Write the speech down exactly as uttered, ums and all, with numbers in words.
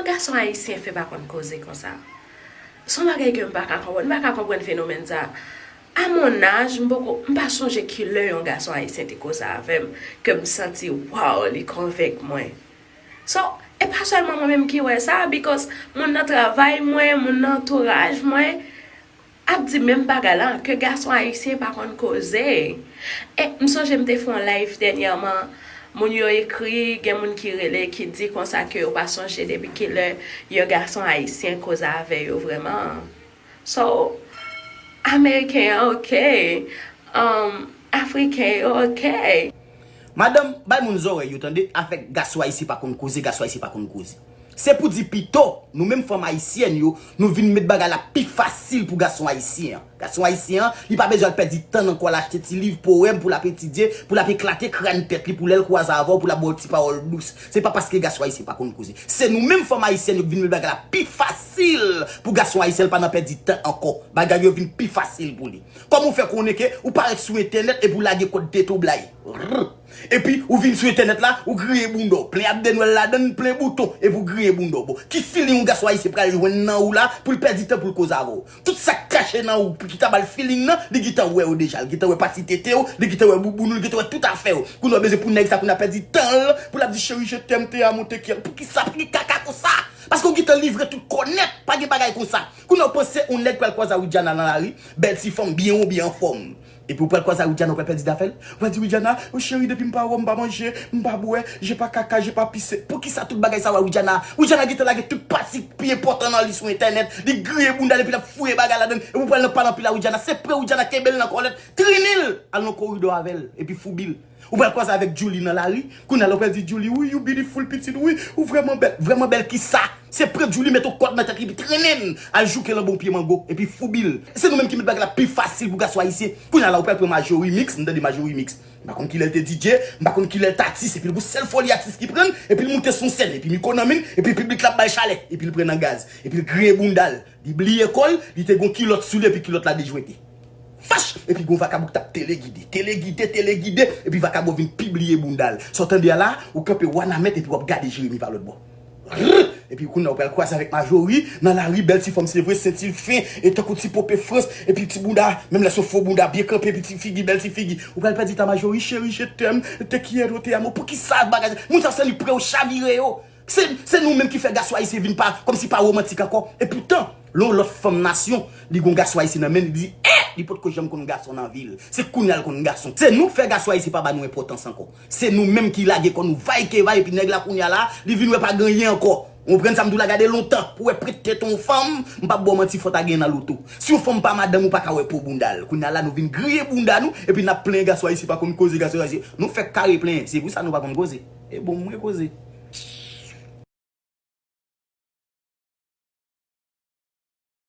Gason ayisyen fè pa konn koze konsa. Se yon bagay ke m pa ka konprann. M pa ka konprann fenomèn sa. A mon âge, m poko, m pa sonje kilè yon gason ayisyen te koze avè m, ke m santi, waw, li konvenk mwen. So, e pa sèlman mwen menm ki wè sa, because moun nan travay mwen, moun nan antouraj mwen, ap di menm bagay la, ke gason ayisyen pa konn koze. E m sonje m te fè yon live dènyèman, moun yo ekri, gen moun ki rele, ki di konsa ke yo pa sonje depi kilè yon gason ayisyen koze avè yo vrèman. So, Ameriken an oke, um, Afriken yo oke. Madanm, bay moun zòrèy yo tande, afè gason ayisyen pa konn koze, gason ayisyen pa konn koze. Se pou di pito, nou menm fanm ayisyèn yo, nou vin met bagay la pi fasil pou gason ayisyen an. Gason ayisyen an, li pa bezwen al pèdi tan nan kò al achte ti liv powèm pou l ap etidye, pou l ap eklate kràn tèt li, pou lè l kwaze avè w, pou l ap ba w ti pawòl dous. Se pa paske gason ayisyen pa konn koze. Se nou menm fanm ayisyèn yo ki vin met bagay la pi fasil pou gason ayisyen an pa nan pèdi tan ankò. Bagay yo vin pi fasil pou li. Kòman w fè konnen ke ou parèt sou entènèt epi w lage kòd tete w blay? Rrr. Epi ou vin sou entènèt la, ou griyen bounda w, plen abdènwèl ladan l, plen bouton, epi w griyen bounda w. Bon, ki feeling yon gason ayisyen pral jwenn nan ou la pou l pèdi tan pou l koze avè w? Tout sa k kache nan ou ki ta ba l feeling nan, li gentan wè yo deja. Li gentan wè pati tete w, li gentan wè bouboun ou, li gentan wè tout afè w. Kounye a w bezwen pou nèg sa kounye a pèdi tan l pou l ap di cheri je t'aime, te amo, te quiero. Poukisa? Poukisa kaka konsa? Paske w gentan livre tout kò nèt, pa gen bagay konsa. Kounye a w panse yon nèg pral kwaze a Widiana nan lari, bèl ti fanm, byen won, byen anfòm. Epi w pral kwaze a Widiana, w pral pèdi afè l. W pral di Widiana, o cheri, depi m pa wè w, m pa manje, m pa bwè, je pa kaka, je pa pise. Poukisa tout bagay sa yo a Widiana? Widiana gentan lage tout pati ki pi enpòtan nan li sou entènèt. Li griyen bounda l epi l ap fouye bagay ladan l. Epi w pral nan pale anpil a Widiana. Se pre Widiana kenbe l nan kòlèt. Trennen l al nan koridò avè l. Epi foubi l. Ou pral kwaze avèk Djoulie nan lari. Kounye a la w pral di Djoulie, wi, you beautiful pitit, wi, ou vrèman bèl. Vrèman bèl kisa? Se pran Djoulie, mete yon kòd nan tèt li, epi trennen l al jouke l anba yon pye mango, epi foubi l. Se nou menm ki met bagay la pi fasil pou gason ayisyen. Kounye a la, ou pral pran Majori Mix, m tande Majori Mix. M pa konn kilè l te D J, m pa konn kilè l t atis, epi l gon sèl fwa li atis ki pran l, epi l moute sou sèn, epi mikwo nan men l, epi piblik la ap ba l chalè, epi l pran nan gaz, epi l griyen bounda l, li bliye kò l, li te gon kilòt sou li, epi kilòt la dejwete. Fach! Epi gon vakabon ki t ap telegide, telegide, telegide, epi vakabon vin pibliye bounda l. Sa w tande a la, ou kanpe Wanament epi w ap gade Jeremi pa lòt bò. Rrr! Epi kounye a w pral kwaze avèk Majori nan lari, bèl ti fanm se vre, senti l fen, e tankou ti pope frans, epi ti bounda, menm lè se yon fo bounda, byen kanpe, epi ti figi, bèl ti figi. Ou pral pèdi tan Majori, cheri, je t'aime, te quiero, te amo. Poukisa bagay sa? Moun sa se li pre yo chavire yo. Se, se nou menm ki fè gason ayisyen vin pa, kòmsi pa womantik ankò. Epoutan, lè yon lòt fanm nasyon, li gon gason ayisyen nan men l, li di, eh, li potko janm konn gason nan vi l. Se kounye a l konn gason. Se nou k fè gason ayisyen pa ba nou enpòtans ankò. Se nou menm ki lage kò nou vay ke vay, epi nèg la kounye a la, li vin wè pa gen anyen ankò. Ou konprann sa m di w la, gade lontan, pou w wè prete tete yon fanm, m p ap ba w manti, fò w ta gen nan loto. Si yon fanm pa madanm ou pa ka wè po bounda l. Kounye a la, nou vin griyen bounda nou, epi n ap plenyen gason ayisyen pa konn koze, gason ayisyen. Nou fèk kare plenyen, se pou sa nou pa konn koze. E bon, mwen koze.